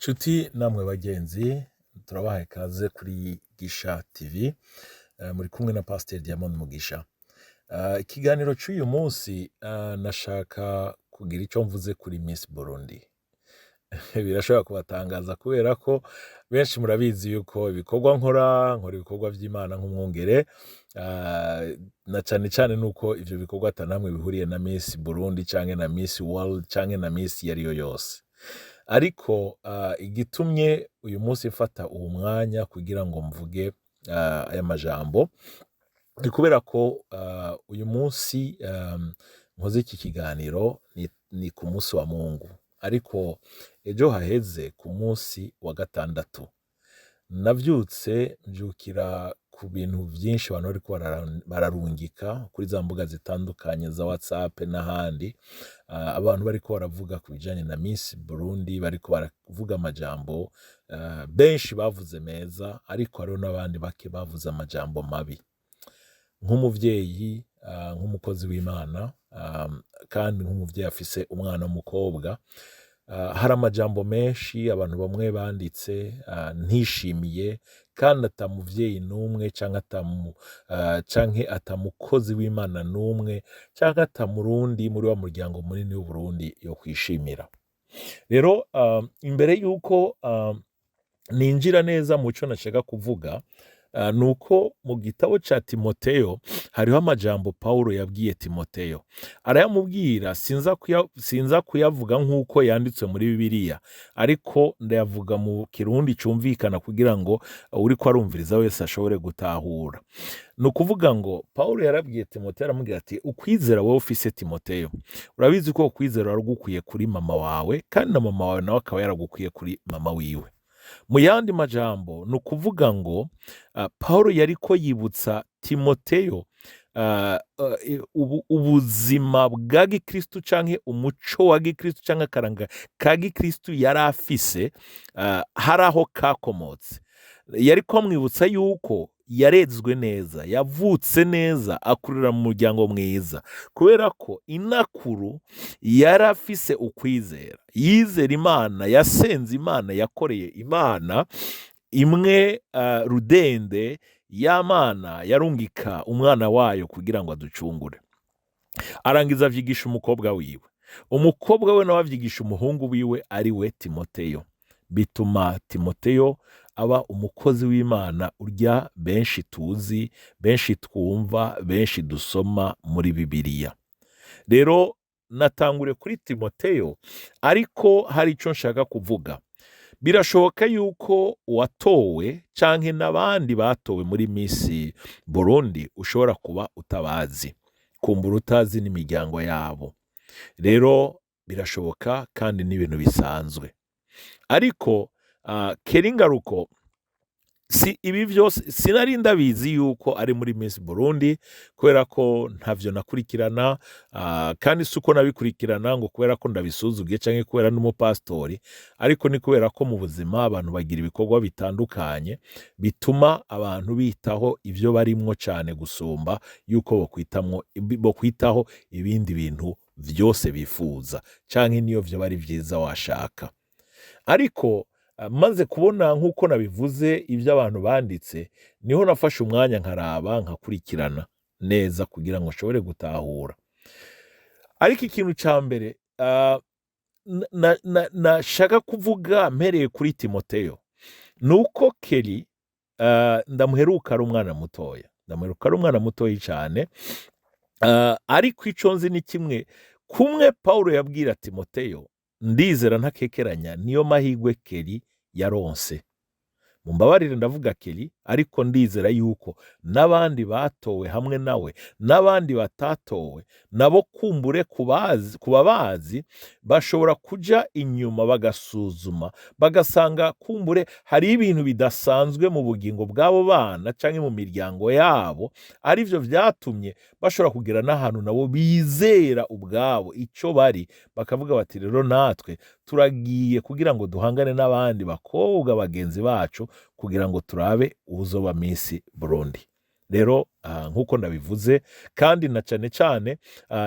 Nshuti namwe bagenzi, turabahaye ikaze kuri Gisha TV, muri kumwe na Pasteur Diamond Mugisha. Ikiganiro c'uyu munsi nashaka kugira ico mvuze kuri Miss Burundi. Birashobora kubatangaza kubera ko benshi murabizi yuko ibikorwa nkora, nkora ibikorwa vy'Imana nk'umwungere, na cane cane nuko ivyo bikorwa ata namwe bihuriye na Miss Burundi canke na Miss World canke na Miss iyariyo yose. Ariko igitumye uyu munsi mfata uwu mwanya kugira ngo mvuge aya majambo, ni kubera ko uyu munsi nkoze iki kiganiro ni ku munsi wa Mungu, ariko ejo haheze ku munsi wa gatandatu navyutse mvyukira ku bintu vyinshi abantu bariko bararungika kuri za mbuga zitandukanye za WhatsApp n'ahandi, abantu bariko baravuga ku bijanye na Miss Burundi, bariko baravuga amajambo, benshi bavuze meza, ariko hariho n'abandi bake bavuze amajambo mabi. Nk'umuvyeyi, nk'umukozi w'Imana, kandi nk'umuvyeyi afise umwana w'umukobwa, hari amajambo menshi abantu bamwe banditse ntishimiye, kandi ata muvyeyi n'umwe canke ata mukozi w'Imana n'umwe canke ata murundi muri wa muryango munini w'Uburundi yokwishimira. Rero imbere yuko ninjira neza mu co nashaka kuvuga, nuko mu gitabo ca Timoteyo hariho amajambo Pawulo yabwiye Timoteyo, arayamubwira. Sinza kuyavuga nk'uko yanditswe muri Bibiliya, ariko ndayavuga mu Kirundi cumvikana kugira ngo uriko arumviriza wese ashobore gutahura. Ni ukuvuga ngo Pawulo yarabwiye Timoteyo, aramubwira ati: "Ukwizera wowe ufise, Timoteyo, urabizi ko ukwizera warugukwiye kuri mama wawe, kandi na mama wawe nawe akaba yaragukwiye kuri mama wiwe." Mu yandi majambo, ni ukuvuga ngo Pawulo yariko yibutsa Timoteyo ubuzima bwa gikristu canke umuco wa gikristu canke akaranga ka gikristu yari afise, hari aho kakomotse. Yariko amwibutsa yuko yarezwe neza, yavutse neza, akurira mu muryango mwiza, kubera ko inakuru yari afise ukwizera, yizera Imana, yasenze Imana, yakoreye Imana imwe, rudende y'Amana yarungika umwana wayo kugira ngo aducungure. Arangiza avyigisha umukobwa wiwe, umukobwa we nawe avyigisha umuhungu wiwe, ari we Timoteyo. Bituma Timoteyo aba umukozi w'Imana urya benshi tuzi, benshi twumva, benshi dusoma muri Bibiliya. Rero natangure kuri Timoteyo, ariko hari ico nshaka kuvuga. Birashoboka yuko uwatowe canke n'abandi batowe muri Miss Burundi ushobora kuba utabazi, kumbura utazi n'imiryango yabo. Rero birashoboka kandi n'ibintu bisanzwe. Ariko Kelly Ngaruko, si ibi vyose sinari ndabizi yuko ari muri Miss Burundi, kubera ko ntavyo nakurikirana, kandi si uko nabikurikirana ngo kubera ko ndabisuzuguye canke kubera n'umupasitori, ariko ni kubera ko mu buzima abantu bagira ibikorwa bitandukanye bituma abantu bitaho ivyo barimwo cane gusumba yuko bokwitaho ibindi bintu vyose bifuza canke niyo vyoba ari vyiza washaka. Ariko maze kubona, nk'uko nabivuze, ivyo abantu banditse, niho nafashe umwanya nkaraba, nkakurikirana neza kugira ngo nshobore gutahura. Ariko ikintu ca mbere nashaka kuvuga mpereye kuri Timoteyo nuko Kelly ndamuheruka ari umwana mutoya, ndamuheruka ari umwana mutoyi cane, ariko ico nzi ni kimwe: kumwe Pawulo yabwira Timoteyo, ndizera ntakekeranya niyo mahigwe Kelly yaronse. Mumbabarire ndavuga Kelly, ariko ndizera yuko n'abandi batowe hamwe nawe n'abandi batatowe nabo kumbure kubabazi bashobora kuja inyuma bagasuzuma, bagasanga kumbure hari ibintu bidasanzwe mu bugingo bw'abo bana canke mu miryango yabo, arivyo vyatumye bashobora kugera n'ahantu nabo bizera ubwabo ico bari, bakavuga bati: "Rero natwe turagiye kugira ngo duhangane n'abandi bakobwa bagenzi bacu kugira ngo turabe uwuzoba Miss Burundi." Rero nk'uko ndabivuze, kandi na cane cane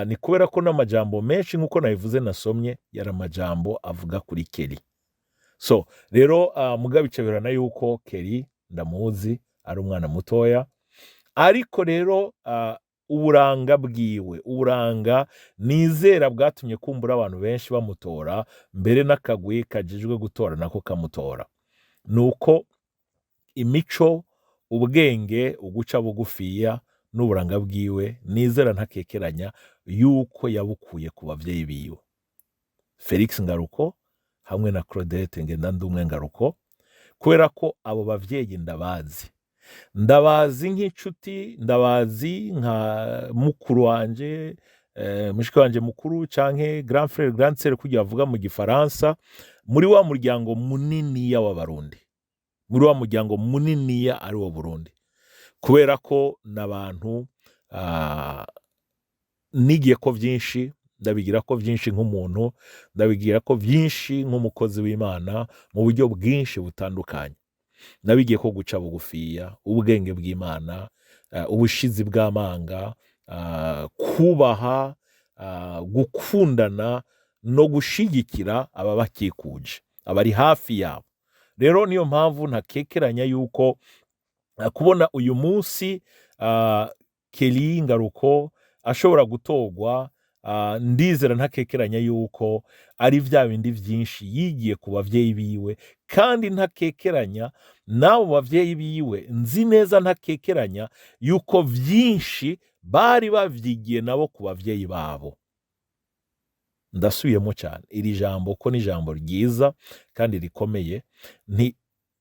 ni kubera ko n'amajambo menshi, nk'uko nabivuze, nasomye yari amajambo avuga kuri Kelly. So rero mugabo ico birana yuko Kelly ndamuzi ari umwana mutoya, ariko rero uburanga bwiwe, uburanga nizera bwatumye kumbura abantu benshi bamutora, mbere n'akagwi kajejwe gutora nako kamutora, nuko imico, ubwenge, uguca bugufiya n'uburanga bwiwe nizera ntakekeranya yuko yabukuye ku bavyeyi biwe Felix Ngaruko hamwe na Claudette Ngendandumwe Ngaruko, kubera ko abo bavyeyi ndabazi, ndabazi nk'inshuti, ndabazi nka mukuru wanje, mushiki wanje mukuru canke grand frère, grande sœur kugira bavuga mu gifaransa, muri wa muryango muniniya w'Abarundi, muri wa muryango muniniya ari wo Burundi, kubera ko n'abantu nigiye ko vyinshi, ndabigira ko vyinshi nk'umuntu, ndabigira ko vyinshi nk'umukozi w'Imana mu buryo bwinshi butandukanye. Nabigiye ko guca bugufiya, ubwenge bw'Imana, ubushizi bw'amanga, kubaha, gukundana no gushigikira ababakikuje, abari hafi yabo. Rero niyo mpamvu ntakekeranya yuko kubona uyu munsi Kelly Ngaruko ashobora gutorwa, ndizera ntakekeranya yuko ari vya bindi vyinshi yigiye ku bavyeyi biwe, kandi ntakekeranya n'abo bavyeyi biwe nzi neza ntakekeranya yuko vyinshi bari bavyigiye nabo ku bavyeyi babo. Ndasubiyemo cyane iri jambo ko ni ijambo ryiza kandi rikomeye, nti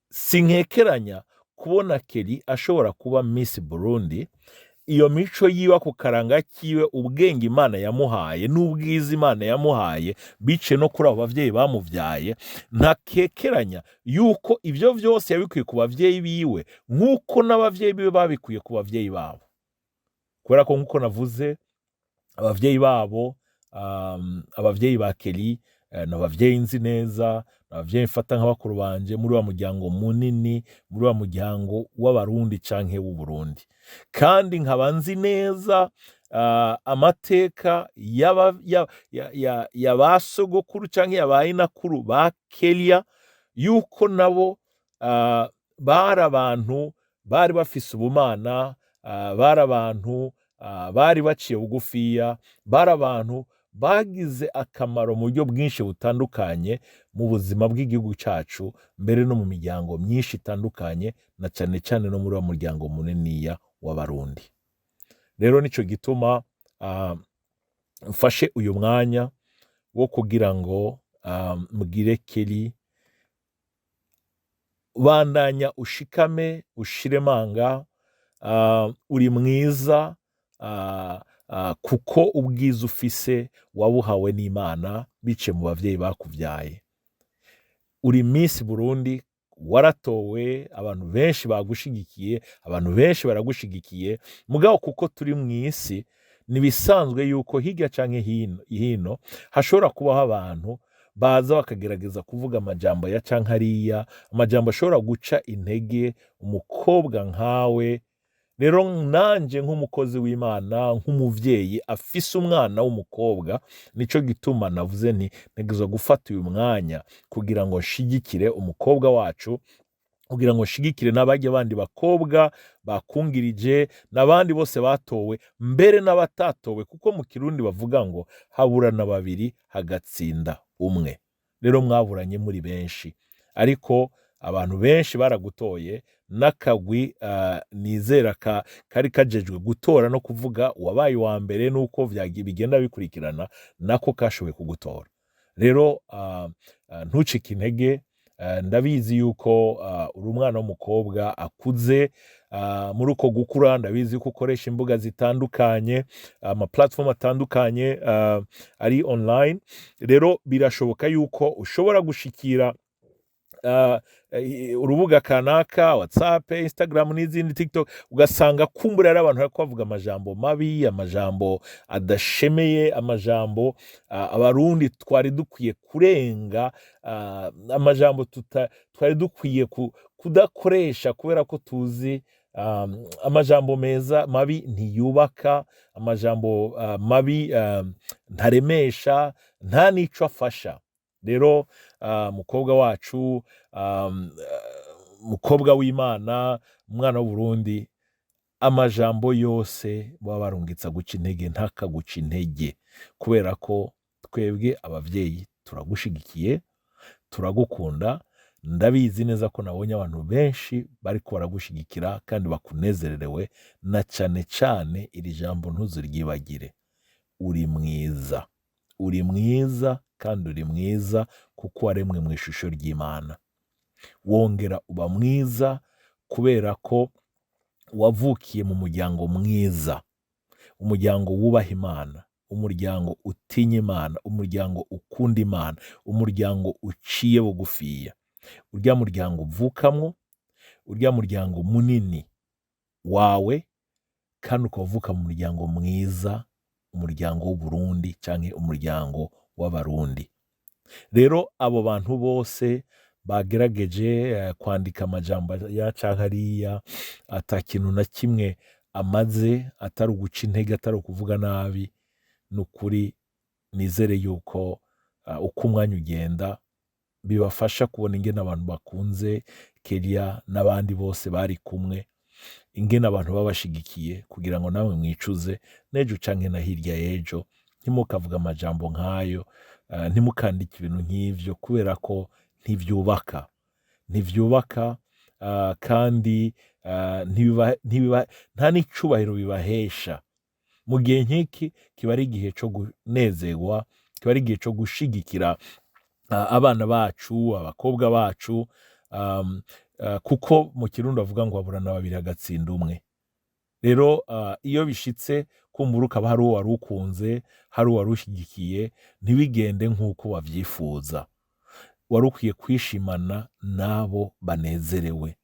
sinkekeranya kubona Kelly ashobora kuba Miss Burundi, iyo mico yiwe, ako karanga kiwe, ubwenge Imana yamuhaye n'ubwiza Imana yamuhaye biciye no kuri abo bavyeyi bamuvyaye, ntakekeranya yuko ivyo vyose yabikuye ku bavyeyi biwe nk'uko n'abavyeyi biwe babikuye ku bavyeyi babo, kubera ko nk'uko navuze abavyeyi babo, abavyeyi ba Kelly ni abavyeyi nzi neza, ni abavyeyi mfata nka bakuru banje muri wa muryango munini, muri wa muryango w'Abarundi canke w'Uburundi, kandi nkaba nzi neza amateka ya ba sogokuru canke ya ba inakuru ba Kelia, yuko nabo bari abantu bari bafise ubumana, bari abantu bari baciye bugufiya, bari abantu bagize akamaro mu buryo bwinshi butandukanye mu buzima bw'igihugu cacu, mbere no mu miryango myinshi itandukanye, na cane cane no muri wa muryango muniniya w'Abarundi. Rero nico gituma mfashe uyu mwanya wo kugira ngo mbwire Kelly: bandanya ushikame, ushire manga, uri mwiza, kuko ubwiza ufise wabuhawe n'Imana biciye mu bavyeyi bakuvyaye. Uri Miss Burundi, waratowe, abantu benshi bagushigikiye, abantu benshi baragushigikiye, mugabo kuko turi mw'isi nibisanzwe yuko hirya canke hino hashobora kubaho abantu baza bakagerageza kuvuga amajambo ya canke hariya, amajambo ashobora guca intege umukobwa nkawe. Rero nanje nk'umukozi w'Imana, nk'umuvyeyi afise umwana w'umukobwa, nico gituma navuze nti ntegerezwa gufata uyu mwanya kugira ngo nshigikire umukobwa wacu, kugira ngo nshigikire n'abarya bandi bakobwa bakungirije n'abandi bose batowe, mbere n'abatatowe, kuko mu Kirundi bavuga ngo haburana babiri hagatsinda umwe. Rero mwaburanye muri benshi, ariko abantu benshi baragutoye, n'akagwi nizera kari kajejwe gutora no kuvuga uwabaye uwa mbere n'uko bigenda bikurikirana, nako kashoboye kugutora. Rero ntucike intege, ndabizi yuko uri umwana w'umukobwa akuze, muri uko gukura ndabizi yuko ukoresha imbuga zitandukanye, ama platform atandukanye ari online. Rero birashoboka yuko ushobora gushikira urubuga kanaka, WhatsApp, Instagram n'izindi, TikTok, ugasanga kumbura ari abantu bariko bavuga amajambo mabi, amajambo adashemeye, amajambo Abarundi twari dukwiye kurenga, amajambo twari dukwiye kudakoresha, kubera ko tuzi amajambo meza mabi ntiyubaka, amajambo mabi ntaremesha, nta n'ico afasha. Rero mukobwa wacu, mukobwa w'Imana, umwana w'Uburundi, amajambo yose baba barungitse aguca intege ntakaguca intege, kubera ko twebwe abavyeyi turagushigikiye, turagukunda. Ndabizi neza ko nabonye abantu benshi bariko baragushigikira kandi bakunezererewe, na cane cane iri jambo ntuzuryibagire: uri mwiza, uri mwiza kandi uri mwiza kuko waremwe mu ishusho ry'Imana. Wongera uba mwiza kubera ko wavukiye mu muryango mwiza, umuryango wubaha Imana, umuryango utinya Imana, umuryango ukunda Imana, umuryango uciye bugufiya. Urya muryango uvukamwo, urya muryango munini wawe, kandi ukaba uvuka mu muryango mwiza, umuryango w'Uburundi canke umuryango w'Abarundi. Rero abo bantu bose bagerageje kwandika amajambo ya canke ariya ata kintu na kimwe amaze, atari uguca intege, atari ukuvuga nabi, ni ukuri nizere yuko uko umwanya ugenda bibafasha kubona ingene abantu bakunze Kelia n'abandi bose bari kumwe, ingene abantu babashigikiye, kugira ngo namwe mwicuze n'ejo canke na hirya y'ejo ntimukavuge amajambo nk'ayo, ntimukandike ibintu nk'ivyo, kubera ko ntivyubaka, ntivyubaka, kandi nta n'icubahiro bibahesha. Mu gihe nk'iki kiba ari igihe co kunezerwa, kiba ari igihe co gushigikira abana bacu, abakobwa bacu, kuko mu Kirundi bavuga ngo haburana babiri hagatsinda umwe. Rero iyo bishitse kumbura ukaba hari uwo wari ukunze, hari uwo wari ushigikiye, ntibigende nk'uko wavyifuza, wari ukwiye kwishimana n'abo banezerewe,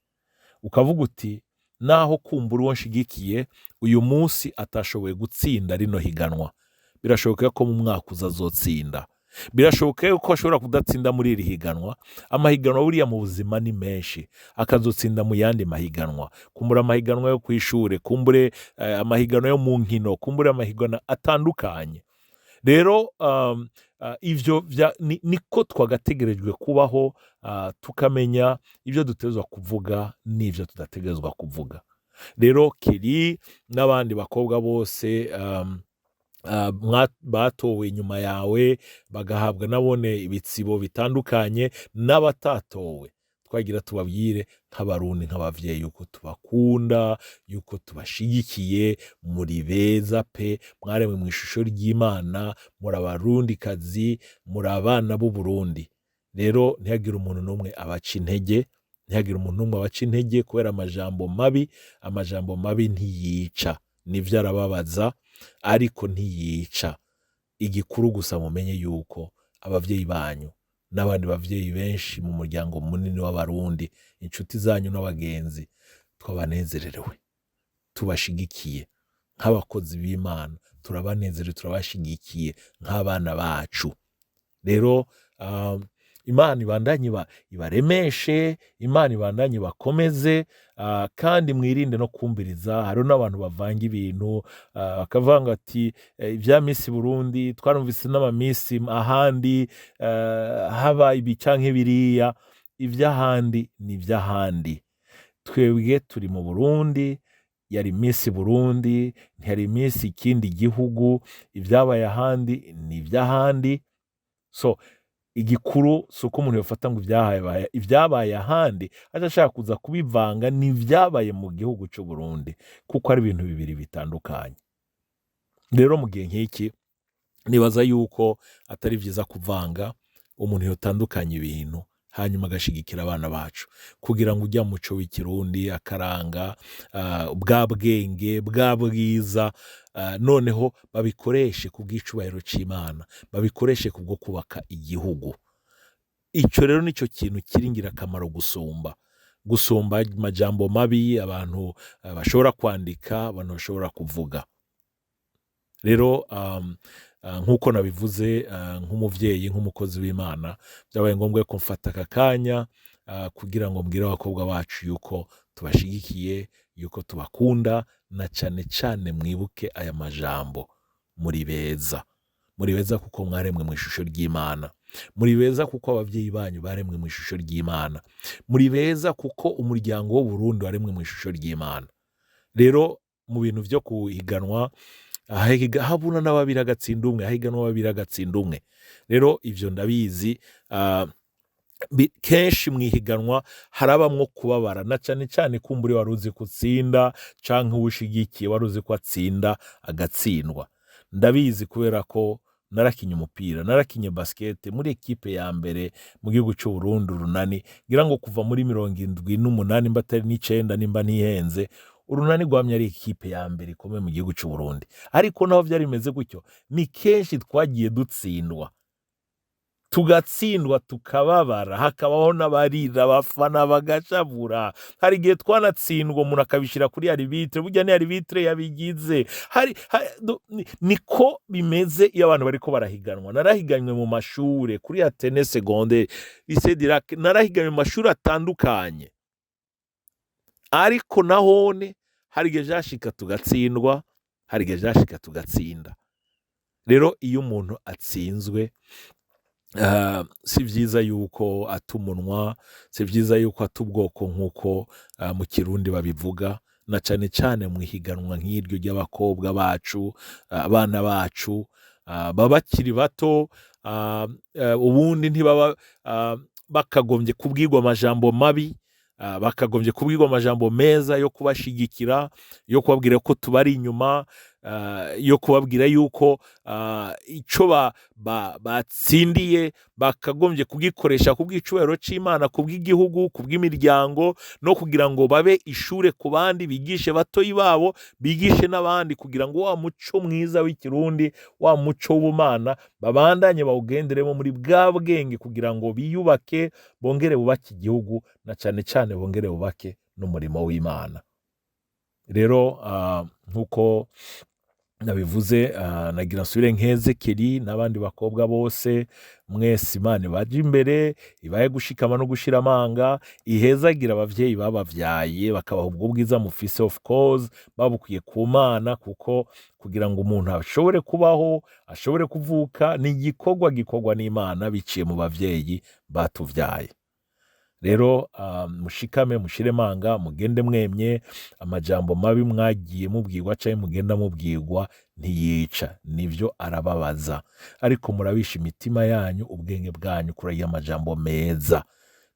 ukavuga uti: "Naho kumbura uwo nshigikiye uyu munsi atashoboye gutsinda rino higanwa, birashoboka ko mu mwaka uza azotsinda, birashoboka yuko ashobora kudatsinda muri iri higanwa." Amahiganwa buriya mu buzima ni menshi, akazotsinda mu yandi mahiganwa, kumbura amahiganwa yo kw'ishure, kumbure amahiganwa yo mu nkino, kumbure amahiganwa atandukanye. Rero ivyo niko twagategerejwe kubaho, tukamenya ibyo dutegerezwa kuvuga n'ivyo tudategerezwa kuvuga. Rero Keri n'abandi bakobwa bose batowe inyuma yawe bagahabwa nabone ibitsibo bitandukanye, n'abatatowe, twagira tubabwire nk'Abarundi, nk'abavyeyi, yuko tubakunda, yuko tubashigikiye. Muri beza pe, mwaremwe mu ishusho ry'Imana, muri Abarundikazi, muri abana b'Uburundi. Rero ntihagire umuntu n'umwe abaca intege, ntihagire umuntu n'umwe abaca intege kubera amajambo mabi. Amajambo mabi ntiyica, nivyo arababaza ariko ntiyica. Igikuru gusa mumenye yuko abavyeyi banyu n'abandi bavyeyi benshi mu muryango munini w'Abarundi, inshuti zanyu n'abagenzi, twabanezererewe, tubashigikiye nk'abakozi b'Imana, turabanezerewe, turabashigikiye nk'abana bacu. Rero Imana ibandanye ibaremeshe, Imana ibandanye ibakomeze, kandi mwirinde no kumviriza. Hariho n'abantu bavanga ibintu, bakavanga ati ibya Miss Burundi twarumvise n'amamisi ahandi, haba ibi canke biriya. Ivy'ahandi ni ivy'ahandi, twebwe turi mu Burundi. Yari Miss Burundi, ntiyari Miss ikindi gihugu. Ibyabaye ahandi ni ivy'ahandi. So igikuru si uko umuntu yofata ngo ibyabaye ahandi aje ashaka kuza kubivanga n'ibyabaye mu gihugu c'u Burundi, kuko ari ibintu bibiri bitandukanye. Rero mu gihe nk'iki nibaza yuko atari vyiza kuvanga. Umuntu yotandukanya ibintu, hanyuma agashigikira abana bacu kugira ngo ujya muco w'Ikirundi, akaranga, bwa bwenge, bwa bwiza, noneho babikoreshe ku bw'icubahiro c'Imana, babikoreshe kubwo kubaka igihugu. Ico rero nico kintu kiri ingirakamaro gusumba amajambo mabi abantu bashobora kwandika, abantu bashobora kuvuga. Rero nk'uko nabivuze, nk'umuvyeyi, nk'umukozi w'Imana, byabaye ngombwa ko mfata aka kanya kugira ngo mbwire abakobwa bacu yuko tubashigikiye, yuko tubakunda, na cane cane mwibuke aya majambo: muri beza, muri beza kuko mwaremwe mu ishusho ry'Imana. Muri beza kuko ababyeyi banyu baremwe mu ishusho ry'Imana. Muri beza kuko umuryango w'Uburundi waremwe mu ishusho ry'Imana. Rero mu bintu vyo kuhiganwa, habura na babiri agatsinda umwe, hahiganwa babiri agatsinda umwe. Rero ivyo ndabizi. Kenshi mwihiganwa harabamwo kubabara, na cane cane kumbure wari uzi ko utsinda canke uwushigikiye wari uzi ko atsinda agatsindwa. Ndabizi kubera ko narakinye umupira, narakinye basket muri ekipe ya mbere mu gihugu c'u Burundi, Urunani. Ngira ngo kuva muri 78, nimba atari 9, nimba ntihenze, Urunani rwamye ari ekipe ya mbere ikomeye mu gihugu c'u Burundi. Ariko naho vyari bimeze gutyo, ni kenshi twagiye dutsindwa, tugatsindwa tukababara, hakabaho n'abarira, abafana bagashavura. Hari igihe twanatsindwa umuntu akabishira kuri arbitre, burya ni arbitre yabigize. Niko bimeze iyo abantu bariko barahiganwa. Narahiganywe mu mashure, kuri Athénée secondaire, lycée Dirac, narahiganywe mu mashure atandukanye. Ariko nahone hari igihe vyashika tugatsindwa, hari igihe vyashika tugatsinda. Rero iyo umuntu atsinzwe, si vyiza yuko ata umunwa, si vyiza yuko ata ubwoko nk'uko mu Kirundi babivuga, na cane cane mw'ihiganwa nk'iryo ry'abakobwa bacu, abana bacu baba bakiri bato. Ubundi ntibaba bakagombye kubwirwa amajambo mabi, bakagombye kubwirwa amajambo meza yo kubashigikira, yo kubabwira ko tubari inyuma, yo kubabwira yuko ico batsindiye bakagombye kugikoresha kubw'icubahiro c'Imana, kubw'igihugu, kubw'imiryango, no kugira ngo babe ishure ku bandi, bigishe batoyi babo, bigishe n'abandi, kugira ngo wa muco mwiza w'Ikirundi, wa muco w'ubumana, babandanye bawugenderemo muri bwa bwenge, kugira ngo biyubake, bongere bubake igihugu, na cane cane bongere bubake n'umurimo w'Imana. Rero nkuko nabivuze, nagira nsubire nkeze Kelly n'abandi bakobwa bose mwese. Imana ibaje imbere, ibahe gushikama no gushira amanga, ihezagira abavyeyi babavyaye bakabaha ubwo bwiza mufise, of course babukwiye ku Mana, kuko kugira ngo umuntu ashobore kubaho, ashobore kuvuka, ni igikorwa gikorwa n'Imana biciye mu bavyeyi batuvyaye. Rero mushikame, mushire manga, mugende mwemye. Amajambo mabi mwagiye mubwirwa canke mugenda mubwirwa ntiyica, nivyo arababaza, ariko murabisha imitima yanyu, ubwenge bwanyu kuri ayo majambo meza.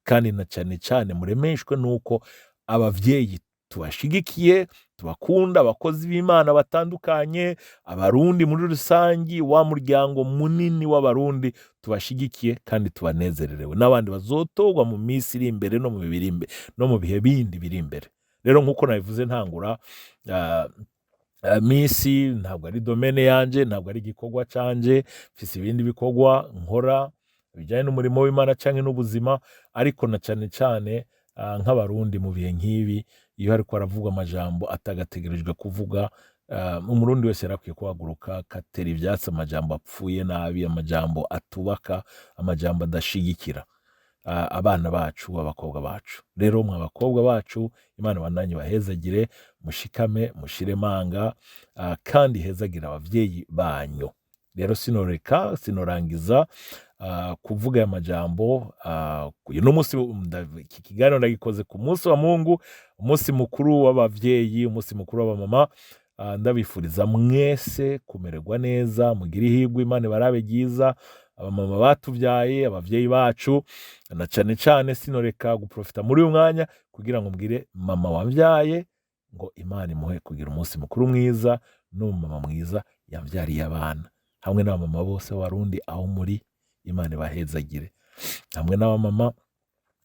Kandi na cane cane muremeshwe nuko abavyeyi tubashigikiye, tubakunda, abakozi b'Imana batandukanye, Abarundi muri rusangi, wa muryango munini w'Abarundi tubashigikiye kandi tubanezererewe, n'abandi bazotorwa mu minsi iri imbere no mu biri imbere no mu bihe bindi biri imbere. Rero nkuko nabivuze ntangura, Miss ntabwo ari domaine yanje, ntabwo ari igikorwa canje. Mfise ibindi bikorwa nkora bijanye n'umurimo w'Imana canke n'ubuzima. Ariko na cane cane nk'Abarundi, mu bihe nk'ibi, iyo hariko haravugwa amajambo atagategerejwe kuvuga, Umurundi wese yarakwiye guhaguruka akatera ivyatsi amajambo apfuye nabi, amajambo atubaka, amajambo adashigikira abana bacu, abakobwa bacu. Rero mwe abakobwa bacu, Imana ibandanye ibahezagire, mushikame, mushire manga, kandi ihezagire abavyeyi banyu. Rero sinoreka, sinorangiza kuvuga aya majambo. Uyu n'umunsi iki kiganiro ndagikoze ku munsi wa Mungu, umunsi mukuru w'abavyeyi, umunsi mukuru w'abamama. Ndabifuriza mwese kumererwa neza, mugire ihirwe, Imana ibarabe ryiza, abamama batuvyaye, abavyeyi bacu. Na cane cane sinoreka guprofita muri uyu mwanya kugira ngo mbwire mama wamvyaye ngo Imana imuhe kugira umunsi mukuru mwiza, n'umumama mwiza yamvyariye abana, hamwe n'abamama bose b'Abarundi aho muri, Imana ibahezagire, hamwe n'abamama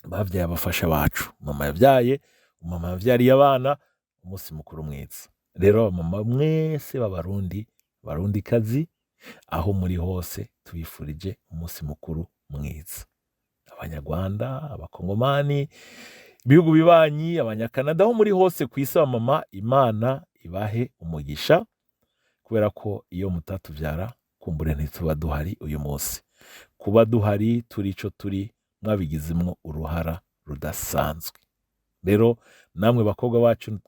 bavyaye abafasha bacu, mama yavyaye, umama yavyariye abana, umunsi mukuru mwiza. Rero abamama mwese b'Abarundi, Barundikazi, aho muri hose, tubifurije umunsi mukuru mwiza. Abanyarwanda, Abakongomani, ibihugu bibanyi, Abanyakanada, aho muri hose ku isi, abamama, Imana ibahe umugisha, kubera ko iyo mutatuvyara kumbure ntituba duhari uyu munsi. Kuba duhari turi ico turi, mwabigizemwo uruhara rudasanzwe. Rero namwe bakobwa bacu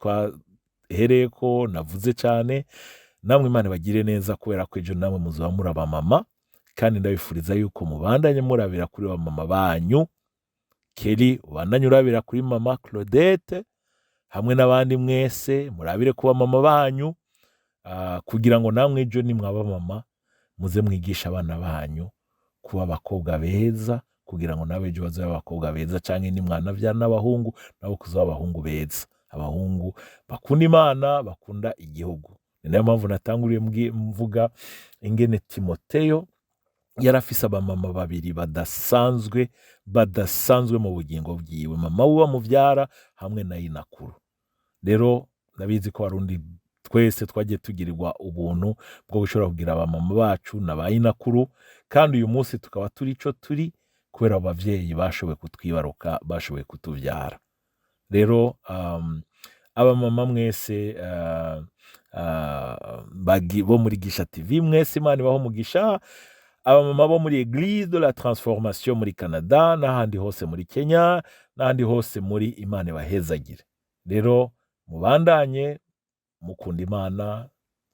twahereyeko navuze cane, namwe Imana ibagire neza, kubera ko ejo namwe muzoba muri abamama. Kandi ndabifuriza yuko mubandanye murabira kuri ba mama banyu. Kelly, ubandanye urabira kuri mama Claudette hamwe n'abandi mwese, murabire kuba mama banyu, kugira ngo namwe ejo nimwaba mama muze mwigisha abana banyu kuba abakobwa beza, kugira ngo nawe ejo bazabe abakobwa beza, canke nimwanavyara n'abahungu nabo kuzaba abahungu beza, abahungu bakunda Imana, bakunda igihugu. Ni nayo mpamvu natanguriye mvuga ingene Timoteyo yari afise abamama babiri badasanzwe, badasanzwe mu bugingo bwiwe, mama wiwe amuvyara hamwe na yinakuru. Rero ndabizi ko Abarundi twese twagiye tugirirwa ubuntu bwo gushobora kugira abamama bacu na ba yinakuru, kandi uyu munsi tukaba turi ico turi kubera abo bavyeyi bashoboye kutwibaruka, bashoboye kutuvyara. Rero abamama mwese bo muri Gisha TV mwese, Imana ibahe umugisha. Abamama bo muri Eglise de la Transformation muri Canada n'ahandi hose, muri Kenya n'ahandi hose muri, Imana ibahezagire. Rero mubandanye mukunda Imana,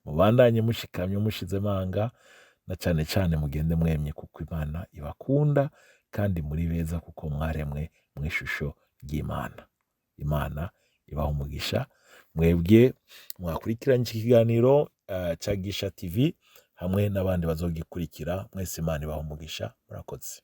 mubandanye mushikamye, mushize manga, na cane cane mugende mwemye, kuko Imana ibakunda kandi muri beza, kuko mwaremwe mu ishusho ry'Imana. Imana ibaha umugisha mwebwe mwakurikiranye iki kiganiro ca Gisha TV hamwe n'abandi bazogikurikira mwese. Imana ibaha umugisha, murakoze.